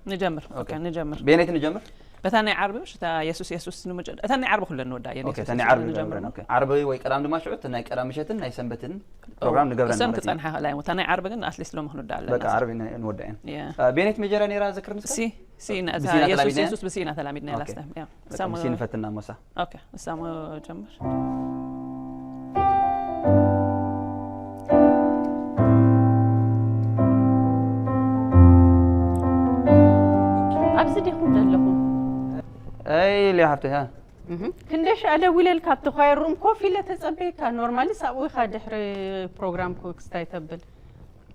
ንጀምር። ኦኬ፣ ንጀምር። ቤነይቲ ንጀምር። በታ ናይ ዓርቢ ምሽ እታ የሱስ የሱስ ንምጭ እታ ናይ ዓርቢ ኩለን ንወዳ እየ። ኦኬ፣ እታ ናይ ዓርቢ ንጀምር። ኦኬ፣ ዓርቢ ወይ ቀዳም ድማ ሽዑ ናይ ቀዳም ምሸትን ናይ ሰንበትን ፕሮግራም ንገብረን እዘን ማለት እዩ። ክጸንሓ ይኽእላ እየን። እታ ናይ ዓርቢ ግን ኣትሊስት ሎሚ ክንወዳ ኣለና። በቃ ዓርቢ ንወዳ እየን። Yeah። ቤነይቲ መጀርያ ነይራ ዘክር ንስካ? ሲ ሲ ነታ ብሲና የሱስ ተላሚድና? የሱስ ብሲና ተላሚድና ኦኬ። ላስታ። Yeah። በቃ ምሲ ንፈትና ሞሳ። ኦኬ፣ እሳሞ ጀምር። ኣብዚ ዲኹም ዘለኹም? ኣይ ሊያ ሓፍተይ ሃ ክንደይ ሻዕ ደዊለልካ ኣብቲ ኳየር ሩም ኮፍ ኢለ ተጸበየካ። ኖርማሊ ሳብኡ ኢኻ ድሕሪ ፕሮግራም ክስታይ ተብል።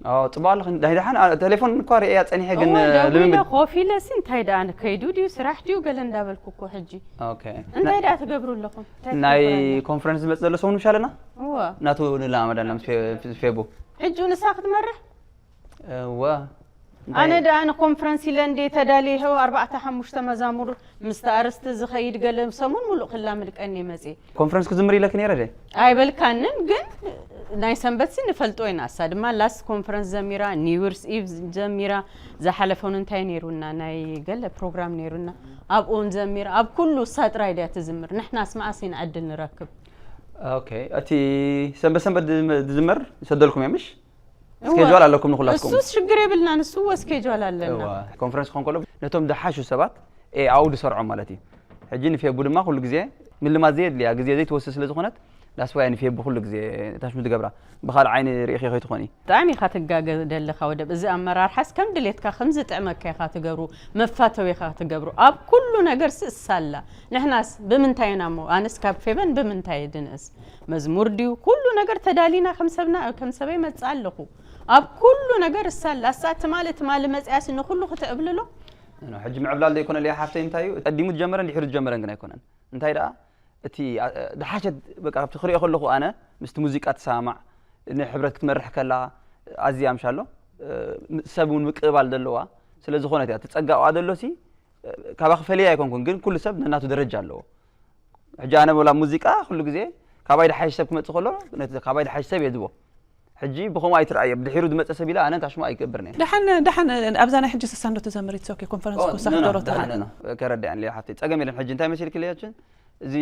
ኣዎ ጽቡቅ ኣለኹ። ዳይ ደሓን ቴሌፎን እኳ ርእያ ጸኒሐ ግን እወ፣ ደዊለ ልምምድ ኮፍ ኢለ ሲ እንታይ ደኣ ከይዱ ድዩ ስራሕ ድዩ ገለ እንዳበልኩ እኮ ሕጂ ኦኬ። እንታይ ደኣ ትገብሩ ኣለኹም? እንታይ ናይ ትገብሩ ኣለኹም? ኮንፈረንስ ዝመጽእ ዘሎ ሰሙን ምሻለና እወ ናቱ ንለማመድ ኣለና ምስ ፌ- ፌቡ ሕጂ ንሳ ክትመርሕ እወ ኣነ ደኣ ንኮንፈረንስ ኢለ እንደ ተዳልየ ይኸው ኣርባዕተ ሓሙሽተ መዛሙር ምስ ኣርስቲ ዝኸይድ ገለ ሰሙን ሙሉእ ክላምድ ቀኒ መጽእ ኮንፈረንስ ክዝምር ኢለክ ነይረ ደ ኣይበልካንን ግን ናይ ሰንበት ሲ ንፈልጦ ኢና። እሳ ድማ ላስት ኮንፈረንስ ዘሚራ፣ ኒውርስ ኢቭ ዘሚራ፣ ዝሓለፈውን እንታይ ነይሩና ናይ ገለ ፕሮግራም ነይሩና ኣብኡን ዘሚራ። ኣብ ኩሉ እሳ ጥራይ ድያ ትዝምር። ንሕናስ መኣስ ኢና ዕድል ንረክብ? ኦኬ። እቲ ሰንበት ሰንበት ዝም- ዝዝመር ይሰደልኩም እየ ምሽ? ስኬጁል ኣለኩም ንኩላትኩም? እሱስ ሽግር የብልና። ንሱ እወ ስኬጁል ኣለና። ኮንፈረንስ ክኾን ከሎ ነቶም ዝሓሹ ሰባት ኤ ኣብኡ ዝሰርዖም ማለት እዩ። ሕጂ ንፌቡ ድማ ኩሉ ግዜ ምልማት ዘየድልያ ግዜ ዘይትወስድ ስለ ዝኾነት ዳስዋያ ንፌቡ ኩሉ ግዜ ታሽሙ ትገብራ። ብኻልእ ዓይኒ ርኢኺ ከይትኾኒ። ብጣዕሚ ኢኻ ትጋገ ደለኻ ወደብ። እዚ ኣመራርሓስ ከም ድሌትካ ከም ዝጥዕመካ ኢኻ ትገብሩ፣ መፋተዊ ኢኻ ትገብሩ። ኣብ ኩሉ ነገር ሲ እሳላ። ንሕናስ ብምንታይ ኢና እሞ ኣነስ ካብ ፌበን ብምንታይ ድንእስ? መዝሙር ድዩ ኩሉ ነገር ተዳሊና ከም ሰብና ከም ሰበይ መጽእ ኣለኹ። ኣብ ኩሉ ነገር እሳላ። እሳ ትማሊ ትማሊ መጽያሲ ንኩሉ ክትዕብልሎ ሕጂ ምዕብላል ዘይኮነ ሊያ ሓፍተይ እንታይ እዩ ቀዲሙ ዝጀመረን ድሒሩ ዝጀመረን ግን ኣይኮነን። እንታይ ደኣ እቲ ኣ- ድሓሸት በቃ ኣብቲ ክሪኦ ከለኹ ኣነ ምስቲ ሙዚቃ ትሰማማዕ ንሕብረት ክትመርሕ ከላ ኣዝያ ምሻሎ ሰብ እውን ምቅባል ዘለዋ ስለ ዝኾነት እያ ትጸጋዋ ዘሎሲ ካባኺ ፈለየ ኣይኮንኩን ግን ኩሉ ሰብ ነናቱ ደረጃ ኣለዎ። ሕጂ ኣነ ወላ ሙዚቃ ኩሉ ግዜ ካባይ ድሓሽ ሰብ ክመጽእ ከሎ ነቲ ካባይ ድሓሽ ሰብ እየ ዝቦ። ሕጂ ብኸምኡ ኣይትረኣየ ብድሒሩ ዝመጸ ሰብ ኢለ ኣነ ታሽሙ ኣይገብርን እየ። ደሓን ደሓን ኣብዛ ናይ ሕጂ ስሳ እንዶ ትዘምር it's okay ኮንፈረንስ ኦ፣ ኮሳክ ኖ፣ ኖ፣ ዶሮ ደሓን ትብል ኖ፣ ከረድኣን ሊያ ሓፍተይ ጸገም የለን። ሕጂ እንታይ መሲልኪ ሊያችን እዚ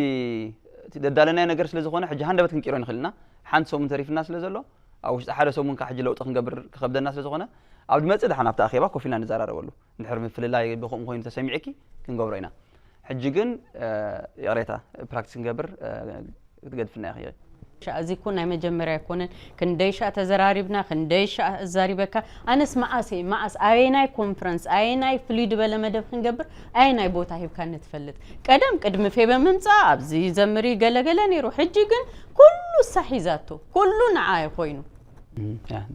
እቲ ደዳለናዮ ነገር ስለ ዝኾነ ሕጂ ሃንደበት ክንቂሮ ንኽእል ኢና። ሓንቲ ሰሙን ተሪፍና ስለ ዘሎ ኣብ ውሽጢ ሓደ ሰሙን ከዓ ሕጂ ለውጢ ክንገብር ክኸብደና ስለ ዝኾነ ኣብ ዝመጽእ ደሓን ኣብቲ ኣኼባ ኮፍ ኢልና ንዘራረበሉ። እንድሕር ምፍልላይ ብኸምኡ ኮይኑ ተሰሚዕኪ ክንገብሮ ኢና። ሕጂ ግን ይቕሬታ ፕራክቲስ ክንገብር ክትገድፍና ኢኺ። ሻ እዚ እኮ ናይ መጀመርያ ኣይኮነን። ክንደይ ሻ ተዘራሪብና፣ ክንደይ ሻ ኣዛሪበካ። ኣነስ መኣስ እየ መኣስ ኣበየናይ ኮንፈረንስ ኣበየናይ ፍሉይ ዝበለ መደብ ክንገብር ኣየናይ ቦታ ሂብካኒ ትፈልጥ? ቀደም ቅድሚ ፌበ ምምፃእ ኣብዚ ዘምሪ ገለገለ ነይሩ። ሕጂ ግን ኩሉ እሳ ሒዛቶ ኩሉ ንዓ እዩ ኮይኑ።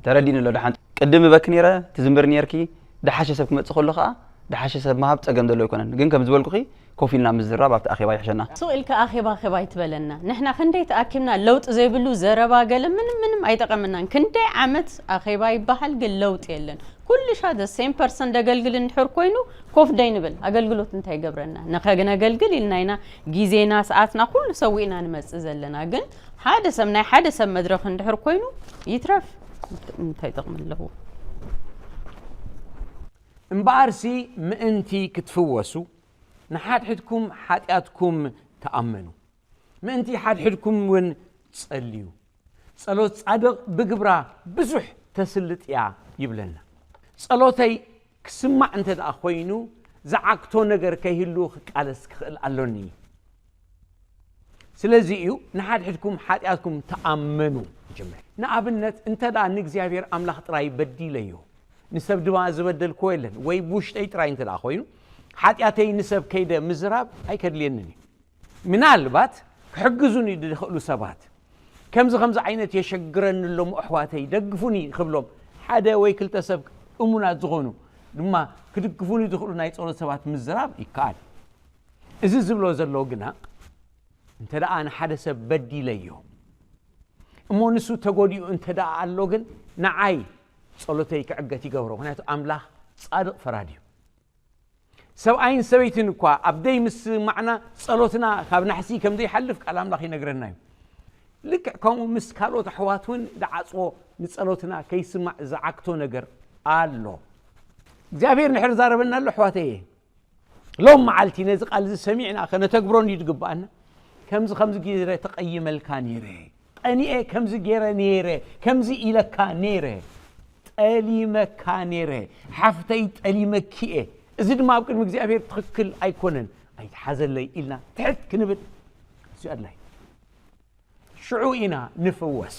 ተረዲኒ ኣሎ ደሓን ቅድም በኪ ነይረ ትዝምብሪ ነይርኪ። ደሓሸ ሰብ ክመፅእ ከሎ ከዓ ደሓሸ ሰብ ምሃብ ፀገም ዘሎ ኣይኮነን። ግን ከም ዝበልኩኺ ኮፍ ኢልና ምዝራብ ኣብቲ ኣኼባ ይሕሸና። ሱቕ ኢልካ ኣኼባ ኣኼባ ኣይትበለና። ንሕና ክንደይ ተኣኪብና ለውጢ ዘይብሉ ዘረባ ገለ ምንም ምንም ኣይጠቐመናን። ክንደይ ዓመት ኣኼባ ይበሃል ግን ለውጢ የለን። ኩሉ ሻ the same person ደገልግል እንድሕር ኮይኑ ኮፍ ደይ ንብል ኣገልግሎት እንታይ ይገብረና? ንኸነገልግል ኢልና ኢና ጊዜና ሰዓትና ኩሉ ሰዊእና ንመጽእ ዘለና። ግን ሓደ ሰብ ናይ ሓደ ሰብ መድረኽ እንድሕር ኮይኑ ይትረፍ እንታይ ጥቕሚ ኣለዎ? እምበኣርሲ ምእንቲ ክትፍወሱ ንሓድሕድኩም ሓጢኣትኩም ተኣመኑ፣ ምእንቲ ሓድሕድኩም እውን ጸልዩ። ጸሎት ጻድቕ ብግብራ ብዙሕ ተስልጥ እያ ይብለና። ጸሎተይ ክስማዕ እንተ ደኣ ኮይኑ ዝዓግቶ ነገር ከይህሉ ክቃለስ ክኽእል ኣሎኒ። ስለዚ እዩ ንሓድሕድኩም ሓጢኣትኩም ተኣመኑ ይጅምር። ንኣብነት እንተ ደኣ ንእግዚኣብሔር ኣምላኽ ጥራይ በዲለዮ ንሰብ ድማ ዝበደልክዎ የለን ወይ ብውሽጠይ ጥራይ እንተ ደኣ ኮይኑ ሓጢኣተይ ንሰብ ከይደ ምዝራብ ኣይከድልየንን እዩ። ምናልባት ክሕግዙኒ ዝኽእሉ ሰባት ከምዚ ከምዚ ዓይነት የሸግረኒ ኣሎ እሞ ኣሕዋተይ ደግፉኒ ክብሎም ሓደ ወይ ክልተ ሰብ እሙናት ዝኾኑ ድማ ክድግፉኒ ዝኽእሉ ናይ ጸሎት ሰባት ምዝራብ ይከኣል። እዚ ዝብሎ ዘሎ ግና እንተ ደኣ ንሓደ ሰብ በዲለዮ እሞ ንሱ ተጎዲኡ እንተ ደኣ ኣሎ ግን ንዓይ ጸሎተይ ክዕገት ይገብሮ። ምክንያቱ ኣምላኽ ጻድቕ ፈራድ እዩ። ሰብኣይን ሰበይትን እኳ ኣብ ደይ ምስማዕና ጸሎትና ካብ ናሕሲ ከም ዘይሓልፍ ቃል ኣምላኽ ይነግረና እዩ። ልክዕ ከምኡ ምስ ካልኦት ኣሕዋት እውን ዝዓጽዎ ንጸሎትና ከይስማዕ ዝዓግቶ ነገር ኣሎ። እግዚኣብሔር ንሕር ዛረበና ኣሎ ኣሕዋተየ። ሎም መዓልቲ ነዚ ቃል እዚ ሰሚዕና ከነተግብሮ እንድዩ ዝግብኣና። ከምዚ ከምዚ ገይረ ተቐይመልካ ነይረ፣ ቀኒኤ ከምዚ ገይረ ነይረ፣ ከምዚ ኢለካ ነይረ፣ ጠሊመካ ነይረ፣ ሓፍተይ ጠሊመኪ እየ፣ እዚ ድማ ኣብ ቅድሚ እግዚኣብሔር ትኽክል ኣይኮነን፣ ኣይትሓዘለይ ኢልና ትሕት ክንብል እዚዩ ኣድላይ። ሽዑ ኢና ንፍወስ።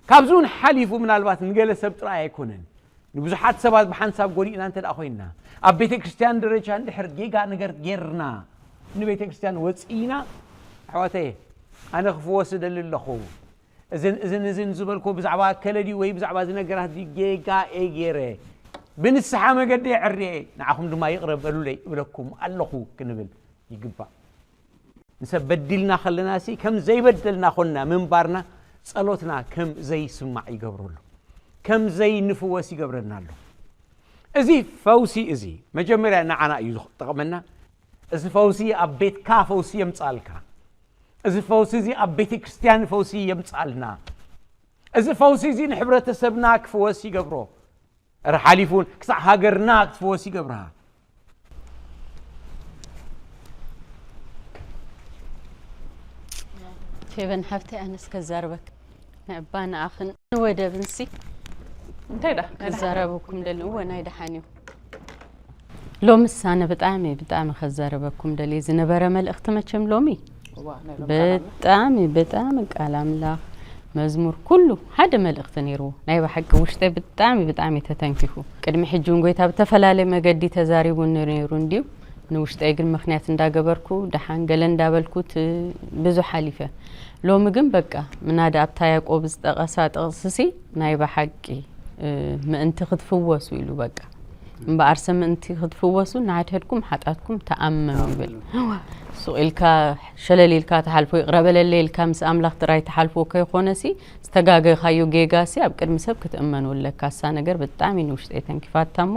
ካብዚ እውን ሓሊፉ ምናልባት ንገለ ሰብ ጥራይ ኣይኮነን፣ ንብዙሓት ሰባት ብሓንሳብ ጎዲእና እንተ ደኣ ኮይንና፣ ኣብ ቤተ ክርስቲያን ደረጃ እንድሕር ጌጋ ነገር ጌርና ንቤተ ክርስቲያን ወፂእና፣ ኣሕዋተየ፣ ኣነ ክፍወስ እደሊ ኣለኹ፣ እዝን እዝን እዝን ዝበልኮ ብዛዕባ ከለዲ ወይ ብዛዕባ እዚ ነገራት ድዩ ጌጋ እየ ገይረ፣ ብንስሓ መገዲ የዕርየ፣ ንዓኹም ድማ ይቕረ በሉለይ እብለኩም ኣለኹ ክንብል ይግባእ። ንሰብ በዲልና ከለና ሲ ከም ዘይበደልና ኮንና ምንባርና ጸሎትና ከም ዘይስማዕ ይገብሮ ኣሎ፣ ከም ዘይንፍወስ ይገብረና ኣሎ። እዚ ፈውሲ እዚ መጀመርያ ንዓና እዩ ዝጠቕመና። እዚ ፈውሲ ኣብ ቤትካ ፈውሲ የምጻልካ። እዚ ፈውሲ እዚ ኣብ ቤተ ክርስቲያን ፈውሲ የምጻልና። እዚ ፈውሲ እዚ ንሕብረተሰብና ክፍወስ ይገብሮ። እረ ሓሊፉን ክሳዕ ሃገርና ክትፍወስ ይገብርሃ። ፌቨን ሓፍተይ ኣነስ ከዛርበክ ንዕባ ንኣኽን ንወደብንሲ እንታይ ዳ ክዛረበኩም ደሊ እወ ናይ ደሓን እዩ። ሎምስ ኣነ ብጣዕሚ ብጣዕሚ ከዛረበኩም ደሊ ዝነበረ መልእኽቲ መቸም ሎሚ ብጣዕሚ ብጣዕሚ ቃል ኣምላኽ መዝሙር ኩሉ ሓደ መልእኽቲ ነይርዎ። ናይ ብሓቂ ውሽጠይ ብጣዕሚ ብጣዕሚ ተተንኪፉ። ቅድሚ ሕጂ እውን ጎይታ ብተፈላለየ መገዲ ተዛሪቡኒ ነይሩ እንድዩ። ንውሽጠይ ግን ምኽንያት እንዳገበርኩ ደሓን ገለ እንዳበልኩ ብዙሕ ሓሊፈ። ሎሚ ግን በቃ ምናዳ ኣብታ ያዕቆብ ዝጠቐሳ ጥቕስሲ ናይ ብሓቂ ምእንቲ ክትፍወሱ ኢሉ በቃ እምበኣርሰ ምእንቲ ክትፍወሱ ንሓድሕድኩም ሓጣትኩም ተኣመኑ ይብል። ሱቕ ኢልካ ሸለል ኢልካ ትሓልፎ ይቕረ በለለይ ኢልካ ምስ ኣምላኽ ጥራይ ትሓልፎ ከይኮነሲ ዝተጋገኻዮ ጌጋሲ ኣብ ቅድሚ ሰብ ክትእመኖ ኣለካ። እሳ ነገር ብጣዕሚ ንውሽጠይ ተንኪፋታ እሞ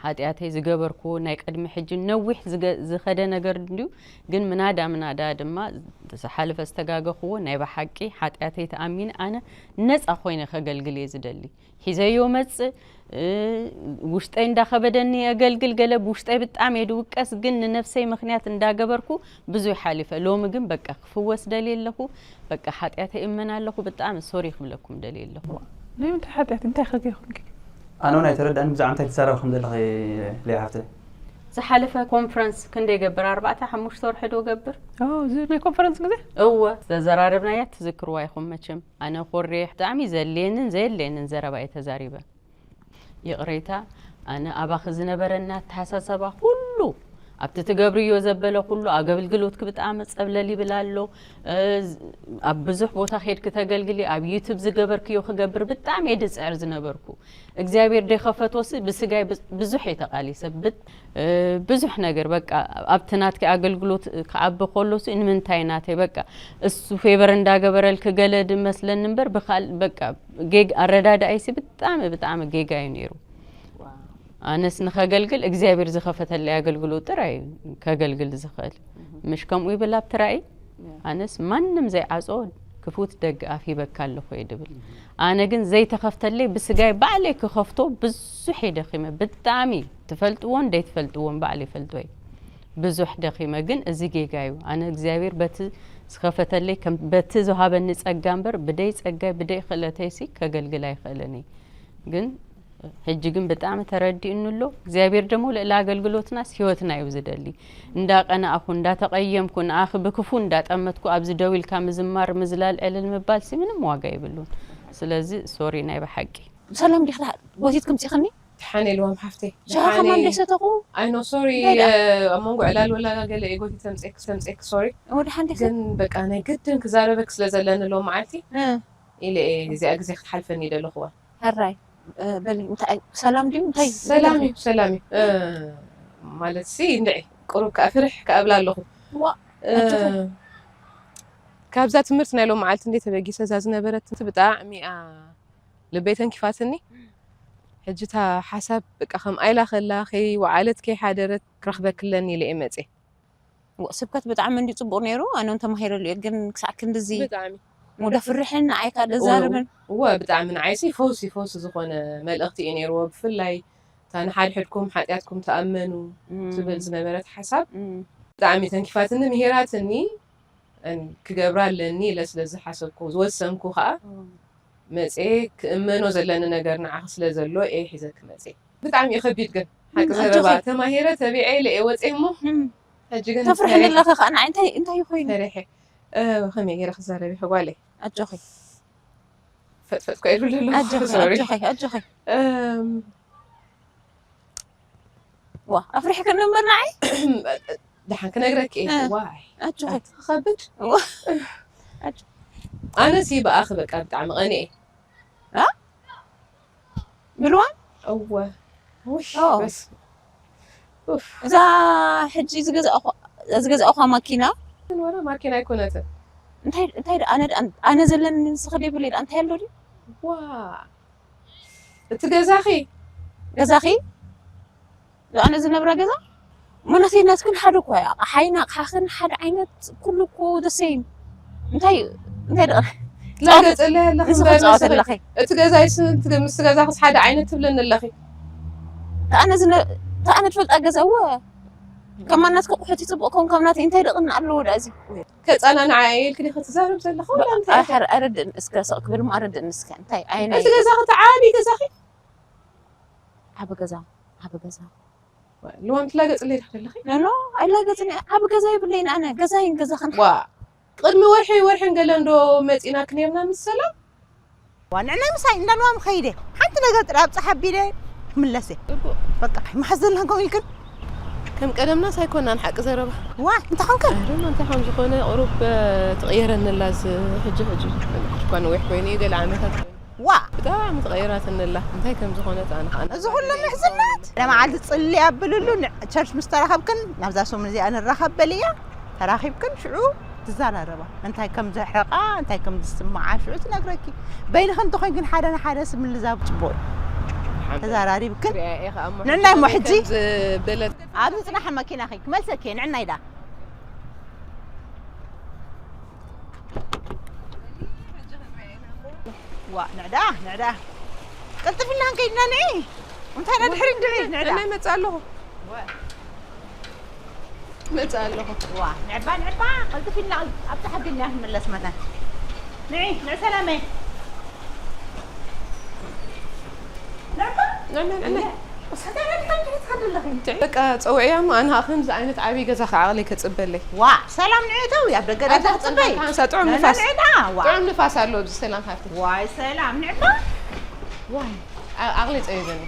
ሓጢኣተይ ዝገበርኩዎ ናይ ቅድሚ ሕጂ ነዊሕ ዝኸደ ነገር እንድዩ ግን ምናዳ ምናዳ ድማ ዝሓለፈ ዝተጋገኽዎ ናይ ብሓቂ ሓጢኣተይ ተኣሚነ ኣነ ነፃ ኮይነ ከገልግል እየ ዝደሊ። ሒዘዮ መጽእ ውሽጠይ እንዳኸበደኒ የገልግል ገለ ብውሽጠይ ብጣዕሚ እየ ድውቀስ ግን ንነፍሰይ ምኽንያት እንዳገበርኩ ብዙሕ ሓሊፈ ሎሚ ግን በቃ ክፍወስ ደልየ ኣለኹ በቃ ሓጢኣተይ እመን ኣለኹ ብጣዕሚ ሶሪ ክብለኩም ደልየ ኣለኹ። ናይ ምንታይ ሓጢኣት እንታይ ከገይኹምኪ? ኣነ እውን ኣይተረድኣኒ ብዛዕባ እንታይ ትዛረቢ ከም ዘለኺ ሊያ ሓፍተይ። ዝሓለፈ ኮንፈረንስ ክንደይ ገብር ኣርባዕተ ሓሙሽተ ወርሒ ዶ ገብር? እዚ ናይ ኮንፈረንስ ግዜ? እወ ዝተዘራረብናያ ትዝክርዋ ኢኹም መቸም። ኣነ ኮሬ ብጣዕሚ ዘድልየንን ዘየድልየንን ዘረባ እየ ተዛሪበ። ይቕሬታ ኣነ ኣባኺ ዝነበረኒ ኣተሓሳሰባ ኩሉ ኣብቲ ትገብርዮ ዘበለ ኩሉ ኣገልግሎትኪ ብጣዕሚ ጸብለል ይብል ኣሎ ኣብ ብዙሕ ቦታ ኬድኪ ተገልግሊ ኣብ ዩቱብ ዝገበርክዮ ክገብር ብጣዕሚ እየ ድጽዕር ዝነበርኩ እግዚኣብሔር ደይኸፈቶሲ ብስጋይ ብዙሕ እየ ተቓሊሰ ብዙሕ ነገር በቃ ኣብቲ ናትኪ ኣገልግሎት ክዓቢ ከሎሲ ንምንታይ ናተይ በቃ እሱ ፌቨር እንዳገበረልኪ ገለ ድመስለኒ እምበር ብካል በቃ ጌግ ኣረዳድኣይሲ ብጣዕሚ ብጣዕሚ ጌጋ እዩ ነይሩ። ኣነስ ንኸገልግል እግዚኣብሔር ዝኸፈተለይ ኣገልግሎት ጥራይ እዩ ከገልግል ዝኽእል። ምሽ ከምኡ ይብል ኣብቲ ራእይ ኣነስ ማንም ዘይዓጾ ክፉት ደገ ኣፍ ሂበካ ኣለኹ እየ ድብል። ኣነ ግን ዘይተኸፍተለይ ብስጋይ ባዕለይ ክኸፍቶ ብዙሕ እየ ደኺመ። ብጣዕሚ ትፈልጥዎን ደይትፈልጥዎን ባዕለይ ይፈልጦ እየ። ብዙሕ ደኺመ ግን እዚ ጌጋ እዩ። ኣነ እግዚኣብሔር በቲ ዝኸፈተለይ ከም በቲ ዝሃበኒ ጸጋ እምበር ብደይ ጸጋይ ብደይ ክእለተይሲ ከገልግል ኣይኽእልን እየ። ግን ሕጂ ግን ብጣዕሚ ተረዲኡኒ ኣሎ እግዚኣብሔር ደሞ ልእሊ ኣገልግሎትናስ ህይወትና እዩ ዝደሊ እንዳቀናእኩ እንዳተቀየምኩ ንኣኺ ብክፉ እንዳጠመትኩ ኣብዚ ደው ኢልካ ምዝማር ምዝላል ዕልል ምባልሲ ምንም ዋጋ የብሉን ስለዚ ሶሪ ናይ ብሓቂ ብሰላም ዲኺ ጎቲት ክምፂኽኒ ድሓን ኢልዎም ሓፍተይ ሻሂ ከማን ደይሰተኹ ኣይ ኖ ሶሪ ኣብ መንጎ ዕላል ወላ ገለ እየ ጎቲት ተምፅኤክ ተምፅኤክ ሶሪ ወድሓን ዲኺ ግን በቃ ናይ ግድን ክዛረበክ ስለ ዘለኒ ሎም መዓልቲ ኢለ እየ እዚኣ ግዜ ክትሓልፈኒ ደለኹዋ። ሕራይ በሊ እንታይ ሰላም ድዩ እንታይ ሰላም እዩ ሰላም እዩ ማለት ሲ እንድዒ ቁሩብ ከዓ ፍርሕ ከዓ እብላ ኣለኹ። ዋ ኣጆኺ ካብዛ ትምህርቲ ናይ ሎም መዓልቲ እንዴ ተበጊሰ እዛ ዝነበረት ትምህርቲ ብጣዕሚ እያ ልበይ ተንኪፋትኒ። ሕጂ እታ ሓሳብ በቃ ከምኣ ኢላ ከላ ከይወዓለት ከይሓደረት ክረኽበኪ ኣለኒ ኢለ እየ መፅየ። ስብከት ብጣዕሚ እንዲ ፅቡቅ ነይሩ ኣነ እውን ተማሂረሉ እየ ግን ክሳዕ ክንድዚ ብጣዕሚ ወደ ፍርሕን ንዓይ ከዓ ደዛርብን እወ ብጣዕሚ ንዓይሲ ፈውሲ ፈውሲ ዝኾነ መልእኽቲ እዩ ነይርዎ ብፍላይ እታ ንሓድሕድኩም ሓጢኣትኩም ተኣመኑ ትብል ዝነበረት ሓሳብ ብጣዕሚ ተንኪፋትኒ፣ ምሂራትኒ። ክገብራ ኣለኒ ኢለ ስለ ዝሓሰብኩ ዝወሰንኩ ከዓ መፅየ ክእመኖ ዘለኒ ነገር ንዓኺ ስለ ዘሎ እየ ሒዘ ክመፅየ። ብጣዕሚ እዩ ከቢድ ግን ሓቂ ዘረባ ተማሂረ ተቢዐ ኢለ እየ ወፅየ እሞ ሕጂ ግን ተፍርሒ ዘለኺ ከዓ ንዓይ እንታይ እንታይ ኮይኑ ፈሪሐ። ከመይ ገይረ ክዛረብ ይኽጓለይ ኣጆኺ ፈጥፈጥ ኮይሩ ዘሎ ኣጆኺ ኣጆኺ ኣጆኺ ዋ ኣፍሪሕክኒ እምበር ንዓይ ደሓን ክነግረኪ እየ ዋይ ኣጆኺ ክኸብድ ኣነሲ ብኣኺ በቃ ብጣዕሚ ቀኒኤ ብልዋ እወ እዛ ሕጂ ዝገዛእኳ ማኪና ወላ ማኪና ኣይኮነትን እንታይ እንታይ ኣነ ኣነ ዘለኒ ንስኺ ደይብለይ እንታይ ኣሎ ድዩ ዋ እቲ ገዛኺ ገዛኺ ኣነ ዝነብራ ገዛ መናሰይናትክን ሓደ እኳ እዩ ኣቕሓይን ኣቕሓኽን ሓደ ዓይነት ኩሉ እኮ ደሰይም እንታይ እንታይ ደቐ ላገፀለ ኣለኺ ንስኺ ትፃወት ኣለኺ እቲ ገዛይስ ምስቲ ገዛኽስ ሓደ ዓይነት ትብለኒ ኣለኺ ተኣነ ዝነ ተኣነ ትፈልጣ ገዛ እወ ከማናት ክቑሑት ይፅቡቕ ከም ከም ናተይ እንታይ ደቕኒ ኣለዎ ዳ እዚ ከፃናንዓ ኢልክ ዲኺ ትዛረብ ዘለኻ ወላ እንታይ ኢኻ? ኣረ- ኣረድእን እስከ ስቕ ክብል እሞ ኣረድእን እስከ እንታይ ኣይናይ እቲ ገዛኺ እቲ ዓብዪ ገዛኺ ዓቢ ገዛ ዓቢ ገዛ ልዋም ትላገፅለይ ዲኺ ዘለኺ ኖኖ ኣይላገፅን እየ። ዓቢ ገዛ የብለይን ኣነ ገዛይን ገዛኽን ዋ ቅድሚ ወርሒ ወርሕን ገለን ዶ መፂናክ ነርና ምስ ሰላም ዋንዕና ምሳይ እንዳልዋም ኸይደ ሓንቲ ነገር ጥራይ ኣብፅሓ ኣቢለ ክምለስ እየ በቃ ይመሓዝ ዘለኽን ከምኡ ኢልክን ከም ቀደምናስ ኣይኮናን ሓቂ ዘረባ ዋ እንታይ ኮንክን ኣይ ዶንት ኖ እንታይ ከም ዝኾነ ቁሩብ ትቕየረኒ ኣላ እዚ ሕጂ ሕጂ እኳ ነዊሕ ኮይኑ እዩ ገለ ዓመታት ኮይኑ ዋ ብጣዕሚ ተቐይራትኒ ኣላ እንታይ ከም ዝኾነት ኣነ ከዓ እዚ ኩሉ ምሕዝነት ለመዓልቲ ፅሊ ኣብልሉ ቸርች ምስ ተራኸብክን ናብዛ ሰሙን እዚኣ ንራኸብ በልያ ተራኺብክን ሽዑ ትዘራረባ እንታይ ከም ዘሕረቓ እንታይ ከም ዝስምዓ ሽዑ ትነግረኪ በይንኽን እንተኾይንክን ሓደ ንሓደ ስምልዛብ ፅቡቕ እዩ ተዘራሪብክን ንዕናይ እሞ ሕጂ ኣብዚ ፅናሕ መኪናኺ ክመልሰኪ ንዕናይ ዳ ዋ ንዕዳ ንዕዳ ቅልጥፍ ኢልና ከይድና ንዒ እንታይ ዳ ድሕሪ ድሕሪ ንዕዳ መፅእ ኣለኹ መፅእ ኣለኹ ዋ ንዕባ ንዕባ ቅልጥፍ ኢልና ኣብቲ ሓቢልና ክንምለስ መታን ንዒ ንዕ ሰላመይ ንዕባ ንዕባ ንዕባ በቃ ፀውዕያ እሞ ኣነ ከዓ ከምዚ ዓይነት ዓብዪ ገዛ ከዓ ዓቕለይ ከፅበለይ ዋ ሰላም ንዕተው ኣብ ደገ ዳታ ክፅበይ ጥዑም ንፋስ ንዕዳ ዋ ጥዑም ንፋስ ኣሎ ኣብዚ ሰላም ሃብቲ ዋይ ሰላም ንዕባ ዋይ ዓቕለይ ፀቢበኒ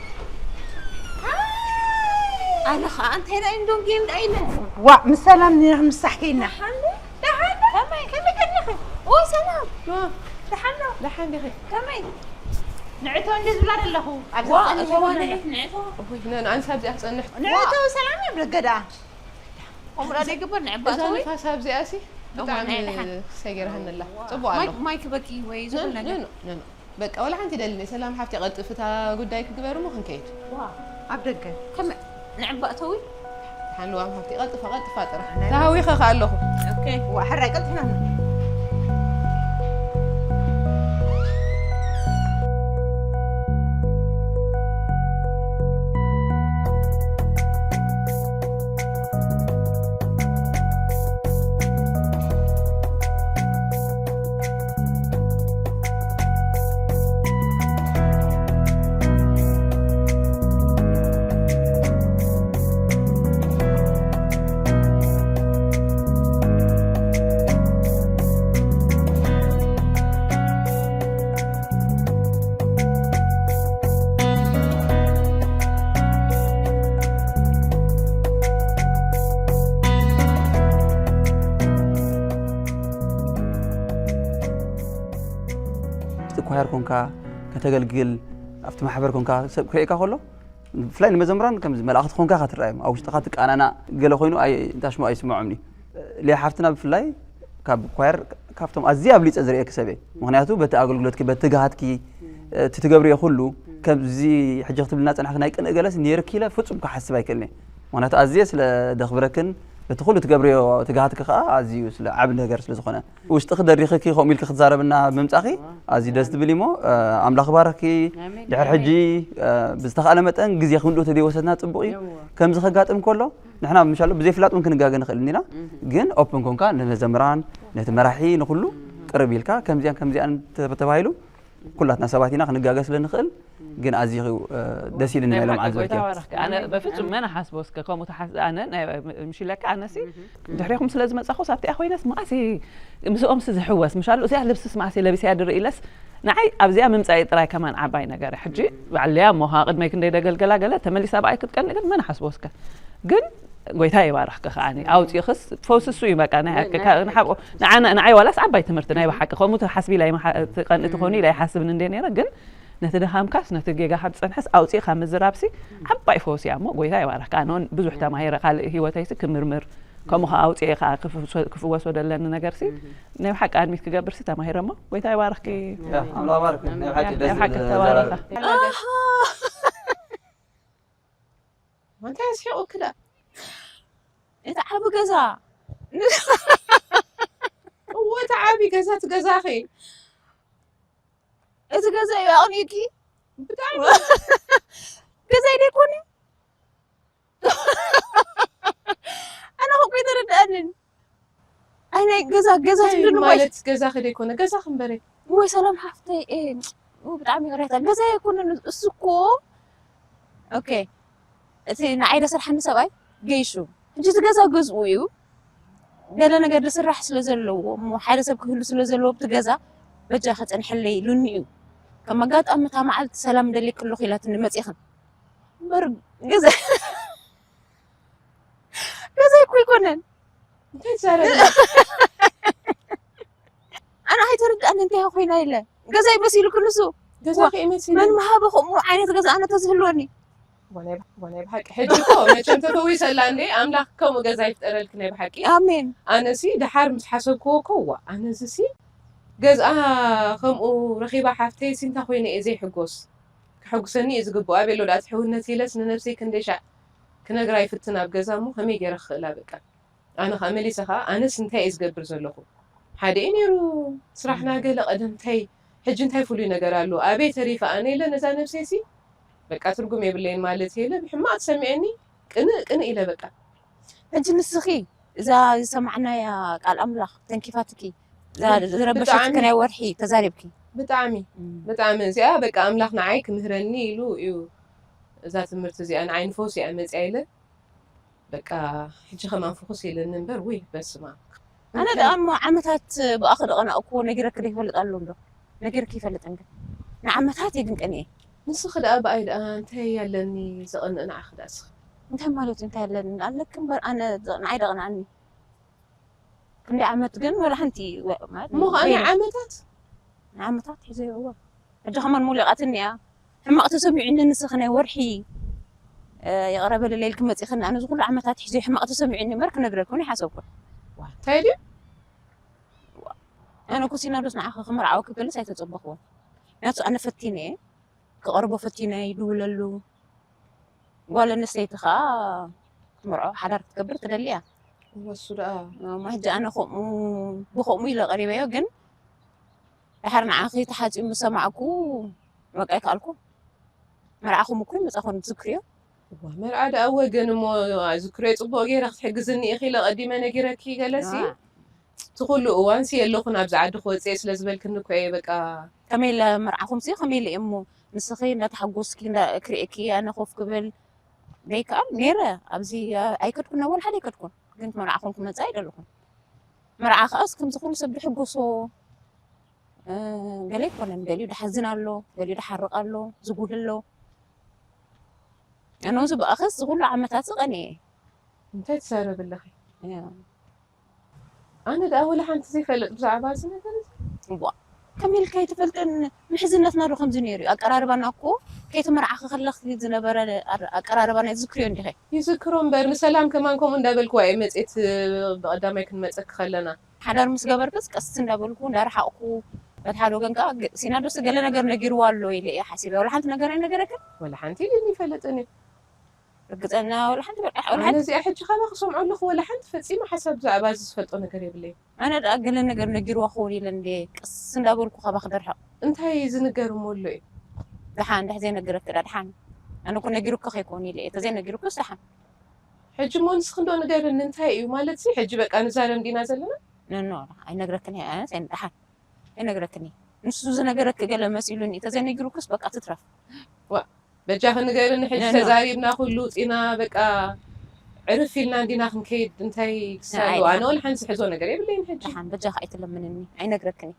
ኣነ ከዓ እንታይ ዳይ እንዶ ጌም ዳይ ኢለ ዋ ምስ ሰላም ንሕምሳሕ ከይና ደሓን ከመይ ከመይ ከለኺ ኦ ሰላም ደሓን ዶ ደሓን ዲኺ ከመይ ንዕቶ እንደ ዝብላ ዘለኹ ኣብዚ ዋ እተዋ ንዕት ንዕቶ ንኣንሳ ኣብዚኣ ክፀንሕ ንዕቶ ሰላም እዮም ደገዳ ከምኡ ዳ ዘይግበር ንዕባ እዛ ተወይ ንፋስ ኣብዚኣ ሲ ብጣዕሚ ሰጊርሃኒ ኣላ ፅቡቅ ኣሎ ማይክ በኪ ወይ ዝብል ነገር በቃ ወላ ሓንቲ ደልኒ ሰላም ሓፍቲ ቀልጥፍታ ጉዳይ ክግበር እሞ ክንከይድ ኣብ ደገ ንዕባ ተወይ ሓንዋም ሃብቲ ቀልጥፋ ቀልጥፋ ጥራሕ ተሃዊኸ ከ ኣለኹ ሕራይ ቀልጥፍና ኳየር ኮንካ ከተገልግል ኣብቲ ማሕበር ኮንካ ሰብ ክርእየካ ከሎ ብፍላይ ንመዘምራን ከም መላእኽቲ ኮንካ ኢኻ ትረኣዮም ኣብ ውሽጥኻ ትቃናና ገለ ኮይኑ እንታይ ሽሙ ኣይስምዖምኒ ሊያ ሓፍትና ብፍላይ ካብ ኳየር ካብቶም ኣዝየ ኣብሊፀ ዝርእየኪ ሰብ እየ ምክንያቱ በቲ ኣገልግሎትኪ በቲ ትግሃትኪ እቲ ትገብርዮ ኩሉ ከምዚ ሕጂ ክትብልና ፀናሕኪ ናይ ቅንእ ገለስ ነይርኪ ኢለ ፍፁም ክሓስብ ኣይክእልን እየ ምክንያቱ ኣዝየ ስለ ደኽብረክን እቲ ኩሉ ትገብርዮ ትግሃትኪ ከዓ ኣዝዩ ስለ ዓቢ ነገር ስለ ዝኾነ፣ ውሽጥኺ ደሪኽኪ ከምኡ ኢልኪ ክትዛረብና ብምምጻእኺ ኣዝዩ ደስ ትብል እሞ፣ እ፣ ኣምላኽ ይባርኽኪ። ኣሜን። ድሕሪ ሕጂ፣ እ፣ ብዝተኻእለ መጠን ግዜ ክንድኡ ተደይወሰድና ጽቡቕ እዩ። ከምዚ ከጋጥም ከሎ ንሕና ምሻሎ ብዘይፍላጥ እውን ክንጋገ ንኽእል ኢና። ግን ኦፕን ኮንካ ንመዘምራን፣ ነቲ መራሒ፣ ንኹሉ ቅርብ ኢልካ ከምዚኣን ከምዚኣን ተ-፣ ተባሂሉ ኩላትና ሰባት ኢና ክንጋገ ስለ ንኽእል፣ ግን ኣዝዩ፣ እ፣ ደስ ኢሉኒ ናይ ናይ ሎም ብሓቂ ዓዘብቲ ጎይታ እዮም። ባረኽካ። ኣነ በፍጹም መን ሓስቦ እስከ ከምኡ ተሓስ-፣ ኣነ ናይ፣ ምሽ ኢለካ ኣነሲ ድሕሪኹም ስለ ዝመጻኹስ ኣብቲኣ ኮይነስ መዓሲ ምስኦምሲ ዝሕወስ ምሻሉ እዚኣ ልብስስ መዓሲ ለቢሰያ ድርኢ ኢለስ ንዓይ ኣብዚኣ ምምጻእ ጥራይ ከማን ዓባይ ነገር እዩ። ሕጂ ባዕለያ እሞ ኸዓ ቅድመይ ክንደይ ደገልገላ ገለ ተመሊሳ ብኣይ ክትቀኒ ግን መን ሓስቦ እስከ። ግን ጎይታ ይባርኽኪ ከዓኒ። ኣውጺእኽስ ፈውሲ እሱ እዩ በቃ ናይ ሓቂ። ካ-፣ ንሓብኦ ንዓና፣ ንዓይ ዋላስ ዓባይ ትምህርቲ ናይ ብሓቂ። ከምኡ ትሓስቢ ኢላ ይመሓ-፣ ትቐንኢ ትኾኒ ኢላ ይሓስብን እንደ ነይረ፣ ግን ነቲ ድኻምካስ፣ ነቲ ጌጋኻ ትጸንሐስ ኣውጺእካ ምዝራብሲ ዓባይ ፈውሲ እያ እሞ፣ ጎይታ ይባርኽካ። ኣነ እውን ብዙሕ ተማሂረ፣ ካልእ ህይወተይሲ ክምርምር፣ ከምኡ ኸዓ ኣውጺኤ ኸዓ ክፍ-፣ ክፍወስ ወደለኒ ነገርሲ፣ ናይ ብሓቂ ኣድሚት ክገብርሲ ተማሂረ እሞ፣ ጎይታ ይባርኽኪ። ያ፣ ኣምላኽ ባርክ። ናይ ብሓቂ ያ፣ ደስ ናይ ብሓቂ ዝብል ተባረኻ። ዘራርብ። ኣሃ! እንታይ ኣስሒቑኪ ደኣ? እቲ ዓቢ ገዛ። እዎ፣ እቲ ዓቢ ገዛ፣ እቲ ገዛኺ። እቲ ገዛ እዩ ኣቕኒእኪ? ብጣዕሚ። ገዛይ ደይኮነ? ኣነ እኮ ኣይተረድኣንን። ኣይ፣ ናይ ገዛ፣ ገዛ እንታይ ትብልኒ እሞ ማለት ገዛኺ ደይኮነ? ገዛኺ እምበረይ። ወይ ሰላም ሓፍተይ፣ ኤ፣ ኡ፣ ብጣዕሚ ይቕሬታ። ገዛይ ኣይኮነን፣ እሱ እኮ፣ ኦኬ፣ እቲ ንዓይ ደሰርሓኒ ሰብኣይ ገይሹ። ሕጂ እቲ ገዛ ገዝኡ እዩ። ገለ ነገር ዝስራሕ ስለ ዘለዎ፣ እሞ ሓደ ሰብ ክህሉ ስለ ዘለዎ፣ ኣብቲ ገዛ በጃ ከጸንሐለይ ኢሉኒ እዩ። ከም ኣጋጣሚ እታ መዓልቲ ሰላም ደልየኪ ኣለኹ ኢላትኒ መጺኽን። እምበር ገዛ፣ ገዛይ እኮ ኣይኮነን። እንታይ ትዛረቢ? ኣነ ኣይተረድኣኒ እንታይ ኮይና ኢለ። ገዛይ መሲሉኪ ንሱ? ገዛኺ እዩ መሲሉ። መን ምሃበ ከምኡ ዓይነት ገዛ ኣነ ተዝህልወኒ? ዋ ናይ ብሓ-፣ ዋ ናይ ብሓቂ። ሕጂ እኮ መቸም ተፈዊሰላ እንዴ፣ ኣምላኽ ከምኡ ገዛ ይፍጠረልኪ ናይ ብሓቂ። ኣሜን። ኣነሲ ደሓር ምስ ሓሰብክዎ እኮ፣ ዋ፣ ኣነዚሲ ገዝኣ ከምኡ ረኺባ ሓፍተይሲ እንታይ ኮይነ እየ ዘይሕጎስ? ከሐጉሰኒ እዩ ዝግብኦ። ኣቤሎ ደኣ ትሕውነት ኢለስ ንነብሰይ ክንደይ ሻዕ ክነግራ ይፍትን ኣብ ገዛ እሞ ከመይ ገይረ ክኽእላ በቃ። ኣነ ኸኣ መሊሰ ኸኣ ኣነስ እንታይ እየ ዝገብር ዘለኹ? ሓደ እዩ ነይሩ ስራሕና ገለ ቀደም እንታይ ሕጂ እንታይ ፍሉይ ነገር ኣሎ? ኣበይ ተሪፈ ኣነ ኢለ ነዛ ነብሰይሲ በቃ ትርጉም የብለይን ማለት እየ ኢለ ብሕማቕ ትሰሚዐኒ ቅንእ ቅንእ ኢለ በቃ። ሕጂ ንስኺ እዛ ዝሰማዕናያ ቃል ኣምላኽ ተንኪፋትኪ እዛ እም፣ ዝረበሸትኪ ብጣዕሚ። ናይ ወርሒ ተዛሪብኪ። ብጣዕሚ፣ እም። ብጣዕሚ እዚኣ በቃ ኣምላኽ ንዓይ ክምህረኒ ኢሉ እዩ እዛ ትምህርቲ እዚኣ ንዓይ ንፈውሲ እያ መጽያ ኢለ በቃ ሕጂ ከማን ፍኹስ ኢለኒ እምበር፣ ውይ በስመ ኣብ። ኣነ እንታይ? ደኣ እሞ ዓመታት ብኣኺ ደቐናቕኩዎ ነጊረኪ ዶ ይፈልጥ ኣሎ እንዶ? ነጊርኪ ይፈልጥን ግን ንዓመታት እየ ግን ቀኒኤ። ንስኺ ደኣ ብኣይ ደኣ እንታይ ኣለኒ ዘቐንእ ንዓኺ ደኣ እስኺ? እንታይ ማለት እዩ እንታይ ኣለኒ? ኣለኪ እምበር ኣነ ዝ-፣ ንዓይ ደቕንኣኒ። ክንደይ ዓመት ግን ወላ ሓንቲ ወ-፣ ማለት እሞ ኸኣ ናይ በይነ-፣ ዓመታት? ንዓመታት ሒዘዮ እዋ። ሕጂ ከማን ሞሊቓትኒ እያ። ሕማቕ ተሰሚዑኒ ንስኺ ናይ ወርሒ፣ እ፣ ይቕረ በልለይ ኢልኪ መጺኽኒ። ኣነ እዚ ኩሉ ዓመታት ሒዘዮ ሕማቕ ተሰሚዑኒ እምበር ክነግረኪ እውን ኣይሓሰብኩን። ዋ፣ እንታይ ድዩ? ኣነ እኮ ሲኖዶስ ንዓኺ ክምርዓወኪ ክብልስ ኣይተጸበኽዎን። ምኽንያቱ ኣነ ፈቲነ እየ። ክቐርቦ ፈቲነ፣ ይድውለሉ። ጓል ኣንስተይቲ ኸኣ ክትምርዖ ሓዳር ክትገብር ትደሊ እያ። እወ፣ እሱ ደኣ። እሞ ሕጂ ኣነ ከምኡ፣ ብኸምኡ ኢለ ቀሪበዮ፣ ግን ድሓር ንዓኺ ተሓጺቡ ምስ ሰማዕኩ፣ በቃ ኣይከኣልኩ። መርዓኹም እኮ ይመጻኹም ትዝክርዮ? እዋ፣ መርዓ ደኣ ወገን እሞ፣ ዝክርዮ ጽቡቕ ገይረ ክትሕግዝኒ ኢኺ ኢለ ቀዲመ ነጊረኪ ገለሲ። እዋ። እቲ ኩሉ እዋንሲ የለኹን ኣብዚ ዓዲ ክወጽእ እየ ስለ ዝበልክኒ እኮ እየ በቃ። ከመይ ኢለ መርዓኹምሲ ከመይ ኢለ እየ እሞ ንስኺ እንዳተሓጎስኪ እንዳ-፣ ክርእየኪ ኣነ ኮፍ ክብል ዘይከኣል ነይረ። ኣብዚ ኣይከድኩን፣ ናብ ወላ ሓደ ኣይከድኩን። ግን መርዓኹም ክመጽእ ኣይደለኹን። መርዓ ከኣስ ከምዚ ኩሉ ሰብ ዝሕጎሶ፣ እ፣ ገለ ኣይኮነን። ገሊኡ ዝሓዝን ኣሎ፣ ገሊኡ ዝሓርቕ ኣሎ፣ ዝጉህ ኣሎ። ኣነ እውን ዝብኣኸስ እዚ ኩሉ ዓመታት ዝቐንየ እየ። እንታይ ትዛረቢ ኣለኺ? እያ። ኣነ ደኣ ወላ ሓንቲ ዘይፈልጥ ብዛዕባ እዚ ነገር እዚ። እዋ፣ ከመይ ኢልካ ኣይትፈልጥን? ምሕዝነትና ዶ ከምዚ ነይሩ እዩ? ኣቀራርባና እኮ ከይተመርዓኺ ከለኺ ዝነበረ ኣር-፣ ኣቀራርባና ትዝክርዮ እንዲኺ? ይዝክሮ እምበር፣ ንሰላም ከማን ከምኡ እንዳበልክዋ እየ መጽየት፣ ብቐዳማይ ክንመጸኪ ከለና። ሓዳር ምስ ገበርክስ ቀስ እንዳበልኩ፣ እንዳረሓቕኩ፣ በቲ ሓደ ወገን ከኣ ግ-፣ ሲናዶስ ገለ ነገር ነጊርዋ ኣሎ ኢለ እየ ሓሲበ። ወላ ሓንቲ ነገር ኣይነገረክን? ወላ ሓንቲ ኢሉኒ ኣይፈልጥን እዩ። ርግጸና ወላ ሓንቲ በቃ ወላ ኣነ እዚኣ ሕጂ ካባ ክሰምዖ ኣለኹ። ወላ ሓንቲ ፈጺመ ሓሳብ ብዛዕባ እዚ ዝፈልጦ ነገር የብለይ። ኣነ ደኣ ገለ ነገር ነጊርዋ ክኸውን ኢለ እንደ ቅስ እንዳበልኩ ካባ ክደርሕቕ። እንታይ ዝንገር እሞ ኣሎ እዩ? ደሓን እንድሕ ዘይነግረክ ዳ ደሓን። ኣነ እኮ ነጊሩካ ከይኮን ኢለ እየ። ተዘይነጊሩክስ ደሓን። ሕጂ እሞ ንስኺ እንዶ ንገርኒ እንታይ እዩ ማለት ሲ? ሕጂ በቃ ንዛረብ እንዲና ዘለና? ነኖ ኣይነግረክን እየ። ኣነ ደሓን ኣይነግረክን እየ። ንሱ ዝነገረክ ገለ መሲሉኒ ተዘይነጊሩክስ በቃ ትትረፍ። በጃኺ ንገርኒ ሕጂ ነኖ። ተዛሪብና ኩሉ ውፂና በቃ ዕርፍ ኢልና እንዲና ክንከይድ እንታይ ክሳሉ? ኣይ፣ ኣነ ወላ ሓንቲ ዝሕዞ ነገር የብለይን ሕጂ። ደሓን በጃኻ ኣይትለምንኒ። ኣይነግረክን እየ።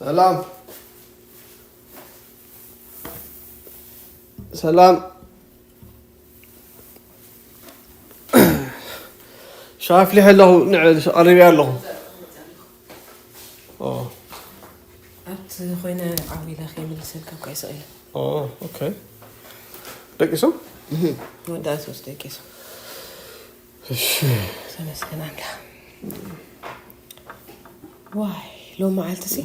ሰላም ሰላም። ሻፍሊሕ ኣለኹ፣ ንዕ ቀሪበ ኣለኹ። ኦ፣ ኣብቲ ኮይነ ዓው ኢለ ከይምልሰልካ እኳ ይስቕ ኢለ። ኦ፣ ኦኬ። ደቂሶም? መወዳእታ ሶስት ደቂሶም። እሺ። ተመስገን ኣምላኽ። ዋይ፣ ሎም መዓልቲ ሲ።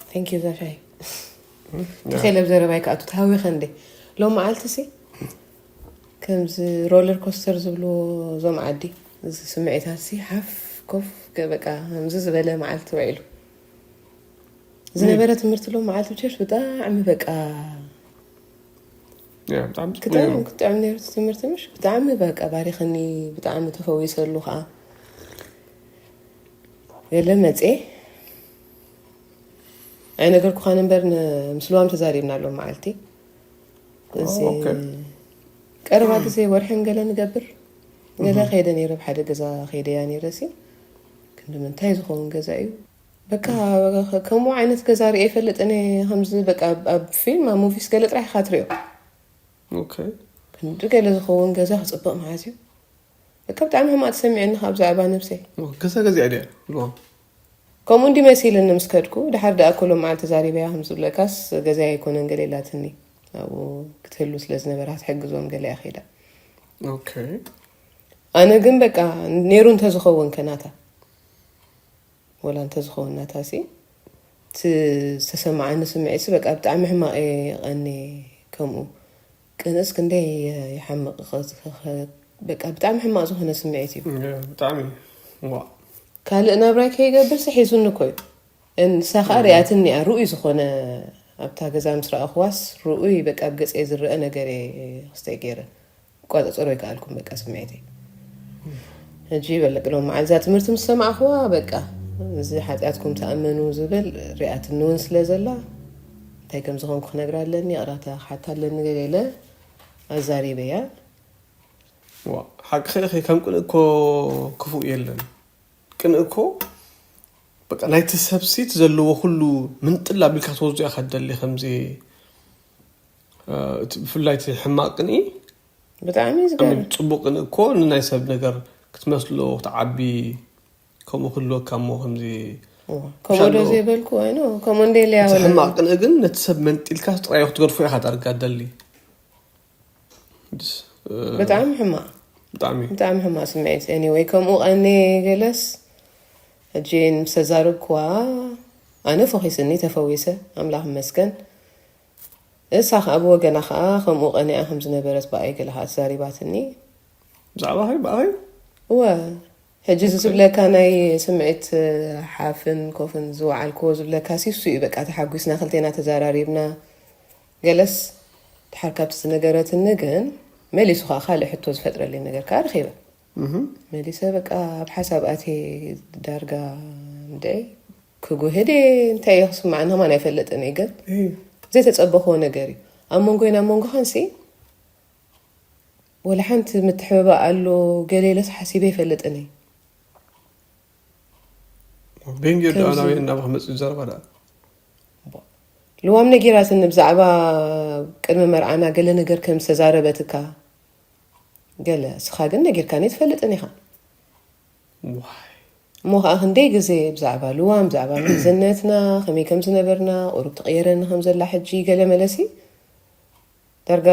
Thank you ዛሻይ። ተኸለ ብዘረባይ ክኣቱ ተሃዊኸ እንዴ። ሎም መዓልቲ ሲ ከምዚ ሮለር ኮስተር ዝብልዎ እዞም ዓዲ፣ እዚ ስምዒታት ሲ ሓፍ ኮፍ ገ-፣ በቃ ከምዚ ዝበለ መዓልቲ ውዒሉ ዝነበረ ትምህርቲ ሎም መዓልቲ ብቸርች ብጣዕሚ በቃ ያ፣ ብጣዕሚ ጽቡቅ ክጥዕም ነይሩ። ክጥዕም ነይሩ እቲ ትምህርቲ ምሽ ብጣዕሚ በቃ ባሪኽኒ፣ ብጣዕሚ ተፈዊሰሉ ከዓ። ገለ መፅኤ ኣይነገርኩኻን እምበር ን-፣ ምስ ልዋም ተዛሪብና ኣሎ መዓልቲ እዚ ኦኬ። ቀረባ ግዜ ወርሕን ገለ ንገብር ገለ ከይደ ነይረ፣ ኣብ ሓደ ገዛ ከይደያ ነይረ ሲ ክንዲ ምንታይ ዝኸውን ገዛ እዩ በቃ። ከምኡ ዓይነት ገዛ ርእ ይፈልጥን ከምዚ በቃ ኣብ፣ ኣብ ፊልም ኣብ ሙቪስ ገለ ጥራሕ ኢኻ ትሪኦ። ኦኬ። ክንዲ ገለ ዝኸውን ገዛ ክፅብቕ ማለት እዩ። በቃ ብጣዕሚ ሕማቅ ተሰሚዑኒ ካብ ብዛዕባ ነብሰይ። ኦ፣ ገዛ ገዚኣ ድያ? ልዋም። ከምኡ እንዲ መሲልኒ ምስ ከድኩ፣ ድሓር ደኣ ኮሎም መዓልቲ ተዛሪበያ ከም ዝብለካስ ገዛይ ኣይኮነን ገለ ኢላትኒ። ኣብኡ ክትህሉ ስለ ዝነበራ ክትሕግዞም ገለ እያ ከይዳ። ኦኬ። ኣነ ግን በቃ ነይሩ እንተዝኸውን ከ ናታ፣ ወላ እንተዝኸውን ናታ ሲ፣ እቲ ዝተሰማዓኒ ስምዒት ሲ በቃ ብጣዕሚ ሕማቕ እየ የቐኒ። ከምኡ ቅንእስ ክንደይ ይሓምቕ፣ ኸ-፣ ኸ-፣ ኸ-፣ በቃ ብጣዕሚ ሕማቕ ዝኾነ ስምዒት እዩ። ያ፣ ብጣዕሚ። ዋ። ካልእ ናብራይ ከይገብር ሲ ሒዙኒ እኮ እዩ። ንሳ ከዓ ርኣትኒ እያ፣ ርኡይ ዝኾነ ኣብታ ገዛ ምስ ረኣኹዋስ ርኡይ በቃ ኣብ ገፀይ ዝረአ ነገር እየ ክስተይ ገይረ። ቋፀፀሮ ኣይከኣልኩን በቃ ስምዒተይ። ሕጂ በለቅ ሎም መዓልቲ እዛ ትምህርቲ ምስ ሰማዕኹዋ በቃ እዚ ሓጢኣትኩም ተኣመኑ ዝብል ሪኣትኒ እውን ስለ ዘላ እንታይ ከም ዝኾንኩ ክነግራ ኣለኒ፣ ይቕረታ ክሓታ ኣለኒ ገለ ኢለ ኣዛሪበያ። ዋ፣ ሓቅኺ ኢኺ፣ ከም ቅንእ እኮ ክፉእ የለን። ቅንእ እኮ በቃ ናይቲ ሰብ ሲ እቲ ዘለዎ ኩሉ ምንጥል ኣቢልካ ክትወስዶ ኢኻ ትደሊ። ከምዚ፣ እ፣ እቲ ብፍላይ እቲ ሕማቕ ቅንኢ፣ ብጣዕሚ እዩ ከም ዝገርም። ጽቡቅ ቅንኢ እኮ ንናይ ሰብ ነገር ክትመስሎ ክትዓቢ ከምኡ ክህልወካ እሞ ከምዚ እዋ፣ ከምኡ ዶ ሻሎ- ዘይበልኩ ኣይኖ ከምኡ እንደለያ እቲ ወላ ሕማቕ ቅንኢ ግን ነቲ ሰብ መንጢልካ ጥራይ ክትገድፎ ኢኻ ዳርጋ ደሊ። ድስ፣ እ፣ ብጣዕሚ ሕማቕ ብጣዕሚ ብጣዕሚ ሕማቕ ስምዒት። Anyway ከምኡ ቀኒ ገለስ ሕጂ ምስ ተዛረብክዋ ኣነ ፈኺስኒ ተፈዊሰ ኣምላኽ ይመስገን። እሳ ከዓ ብወገና ከዓ ከምኡ ቀኒኣ ከም ዝነበረት ብኣይ ገለ ከዓ ተዛሪባትኒ። ብዛዕባ ኸይ ብኣኸይ እወ ሕጂ እዚ ዝብለካ ናይ ስምዒት ሓፍን ኮፍን ዝወዓልክዎ ዝብለካ ሲ እሱ እዩ። በቃ ተሓጒስና ክልቴና ተዘራሪብና ገለስ ድሓር ካብቲ ዝነገረትኒ ግን መሊሱ ከዓ ካልእ ሕቶ ዝፈጥረለይ ነገር ከዓ ረኺበ። መሊሰ በቃ ኣብ ሓሳብ ኣትየ ዳርጋ እንድዒ ክጉህድ እየ እንታይ እየ ክስማዕ ንኸማን ኣይፈልጥን እየ ግን ዘይተፀበኽዎ ነገር እዩ ኣብ መንጎይን ኣብ መንጎኻን ሲ ወላ ሓንቲ ምትሕብባእ ኣሎ ገለ ኢለስ ሓሲበ ኣይፈልጥን እየ። ቤንጌ ከምዚ- ዳናዊ እናባ ክመፅእ ዘረባ ደኣ ልዋም ነጊራትኒ ብዛዕባ ቅድሚ መርዓና ገለ ነገር ከም ዝተዛረበትካ ገለ እስኻ ግን ነጊርካኒ ትፈልጥን ኢኻ። ዋይ እሞ ከዓ ክንደይ ግዜ ብዛዕባ ልዋም ብዛዕባ ምሕዝነትና ከመይ ከም ዝነበርና ቁሩብ ትቕየረኒ ከም ዘላ ሕጂ ገለ መለሲ ዳርጋ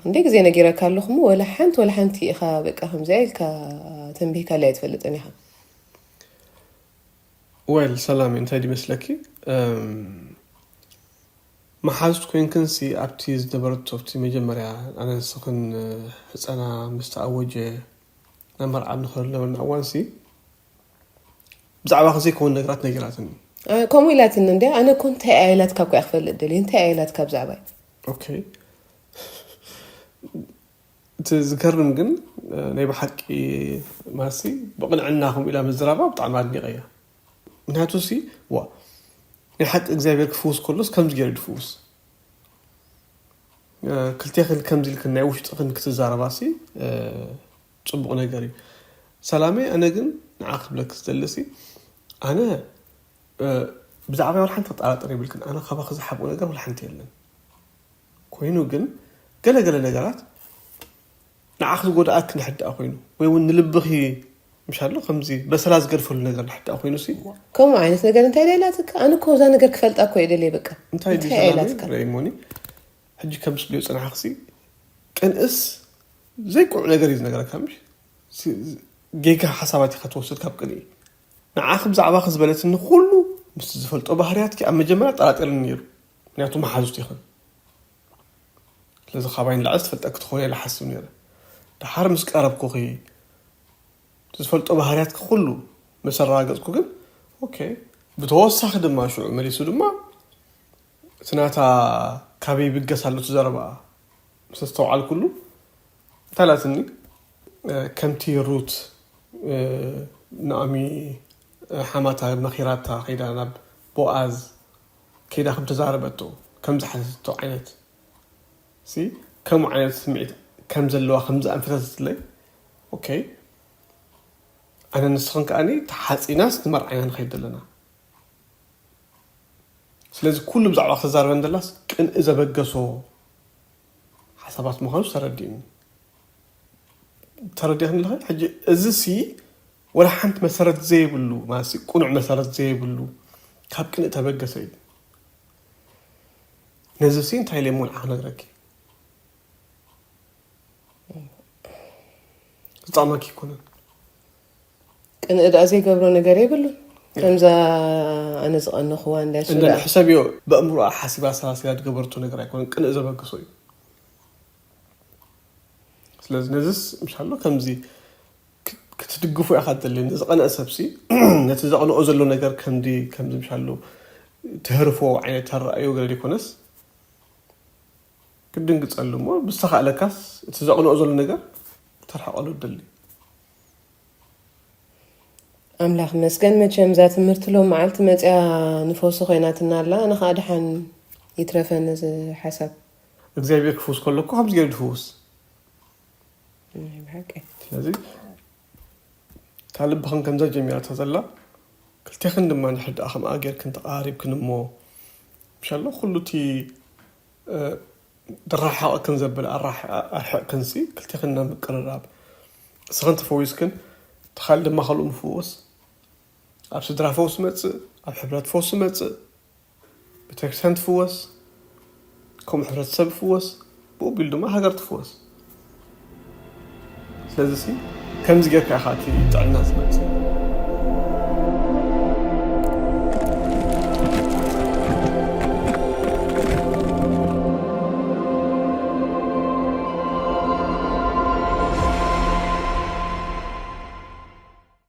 ክንደይ ግዜ ነጊረካ ኣለኹ እሞ ወላ ሓንቲ ወላ ሓንቲ ኢኻ በቃ ከምዚኣ ኢልካ ተንቢህካለይ ኣይትፈልጥን ኢኻ። ወል ሰላም እንታይ ድመስለኪ እም፣ መሓዙት ኮይንክንሲ ኣብቲ ዝነበረቶ ኣብቲ መጀመርያ ኣነ ንስኽን ሕፀና ምስ ተኣወጀ ናብ መርዓ ንኸድ ነበርና እዋንሲ ብዛዕባ ዘይከውን ነገራት ነጊራትኒ። ከምኡ ኢላትኒ እንዲ ኣነ እኮ እንታይ ኣየላትካ እኮ ክፈልጥ ደልየ እንታይ ኣየላትካ ብዛዕባይ። ኦኬ፣ እቲ ዝገርም ግን ናይ ብሓቂ ማሲ ብቕንዕና ከምኡ ኢላ ምዝራባ ብጣዕሚ ኣድኒቐያ። ምክንያቱ ሲ ዋ ናይ ሓቂ እግዚኣብሔር ክፍውስ ከሎስ ከምዚ ገይሩ ድፍውስ። ክልቴኽን ከምዚ ኢልክን ናይ ውሽጥኽን ክትዛረባሲ ፅቡቕ ነገር እዩ። ሰላመይ፣ ኣነ ግን ንዓ ክብለክ ዝደልሲ ኣነ ብዛዕባ ወላ ሓንቲ ክጠራጠር የብልክን። ኣነ ካባኺ ዝሓብኡ ነገር ወላ ሓንቲ የለን። ኮይኑ ግን ገለገለ ነገራት ንዓኺ ዝጎድኣኪ ንሕድኣ ኮይኑ ወይ እውን ንልብኺ ምሻሎ ከምዚ በሰላ ዝገድፈሉ ነገር ንሕድኣ ኮይኑ ሲ ከምኡ ዓይነት ነገር እንታይ ደላትካ? ኣነ እኮ እዛ ነገር ክፈልጣ እኮ የደልየ በቃ። እንታይ ድዩ እንታይ ሰላመይ ኢላትካ? ረይሞኒ፣ ሕጂ ከም ስብልዮ ፅናሕክሲ ቅንእስ ዘይቁዕ ነገር እዩ ዝነገረካ ምሽ ጌጋ ሓሳባት ኢኻ ትወስድ ካብ ቅንኢ። ንዓኺ ብዛዕባኺ ዝበለትኒ ኩሉ ምስቲ ዝፈልጦ ባህርያትኪ ኣብ መጀመርያ ጠራጢርኒ ነይሩ። ምክንያቱ መሓዙት ኢኽን። ስለዚ ካባይ ንላዕሊ ዝፈልጠኪ ትኾነ ኢለ ሓስብ ነይረ። ድሓር ምስ ቀረብኩኺ ዝፈልጦ ባህርያትኪ ኩሉ ምስ ኣረጋገፅኩ ግን ኦኬ። ብተወሳኺ ድማ ሽዑ መሊሱ ድማ እቲ ናታ ካበይ ይብገስ ኣሎ እቲ ዘረባ ምስ ኣስተውዓልኩሉ እንታይ ላትኒ ከምቲ ሩት ናኦሚ ሓማታ መኺራታ ከይዳ ናብ ቦኣዝ ከይዳ ከም ተዛረበቶ ከም ዝሓተቶ ዓይነት ሲ ከምኡ ዓይነት ስምዒት ከም ዘለዋ ከም ዝኣንፈተትለይ ኦኬ ኣነ ንስኽን ከኣኒ ተሓፂናስ ንመርዓና ንኸይድ ዘለና ስለዚ ኩሉ ብዛዕባ ክዛረበን ደላስ ቅንኢ ዘበገሶ ሓሳባት ምዃኑ ተረዲእኒ ተረዲእክን ኣለኸ ሕጂ እዚ ሲ ወላ ሓንቲ መሰረት ዘይብሉ ማለት ቁኑዕ መሰረት ዘይብሉ ካብ ቅንኢ ተበገሰ እዩ ነዚ ሲ እንታይ ኢለ ሞልዓ ክነግረኪ ዝጠቕመኪ ይኮነን ቅንኢ ደኣ ዘይገብሮ ነገር የብሉን ከምዛ ኣነ ዝቐነኽዋ እንዳ እንደ ሱዳ ሕሰብዮ በእምሮኣ ሓሲባ ኣሰላሲላ ዝገበርቶ ነገር ኣይኮነን ቅንኢ ዘበግሶ እዩ ስለዚ ነዚስ ምሻሎ ከምዚ ክትድግፉ ኢኻ ትደልዩ ነዚ ቀንአ ሰብሲ ነቲ ዘቕንኦ ዘሎ ነገር ከምዚ ከምዚ ምሻሎ ትህርፎ ዓይነት ተረኣዮ ገለ ዘይኮነስ ክትድንግፀሉ እሞ ብዝተኻእለካስ እቲ ዘቕንኦ ዘሎ ነገር ተርሕቐሉ ደሊ ኣምላኽ መስገን መቸም እዛ ትምህርቲ ሎም መዓልቲ መፅያ ንፈውሲ ኮይናትና ኣላ ኣነ ከዓ ድሓን ይትረፈኒ እዚ ሓሳብ እግዚኣብሔር ክፍውስ ከሎ እኮ ከምዚ ገይሩ ድፍውስ ናይ ብሓቂ ስለዚ እታ ልብኽን ከምዛ ጀሚራታ ዘላ ክልቴኽን ድማ ንድሕር ደኣ ከምኣ ጌርክን ተቐራሪብክን እሞ ምሻሎ ኩሉ እቲ ድራሓቕክን ዘብል ኣርሕቕክንሲ ክልቴኽን ናብ ምቅርራብ እስኽን ተፈዊስክን እቲ ካልእ ድማ ካልኡ ምፍወስ ኣብ ስድራ ፈውሲ መፅእ ኣብ ሕብረት ፈውሲ መፅእ ቤተክርስትያን ትፍወስ ከምኡ ሕብረተሰብ ይፍወስ ብኡ ቢሉ ድማ ሃገር ትፍወስ ስለዚ ሲ ከምዚ ጌርካ ኢኻ እቲ ጥዕና ዝመፅእ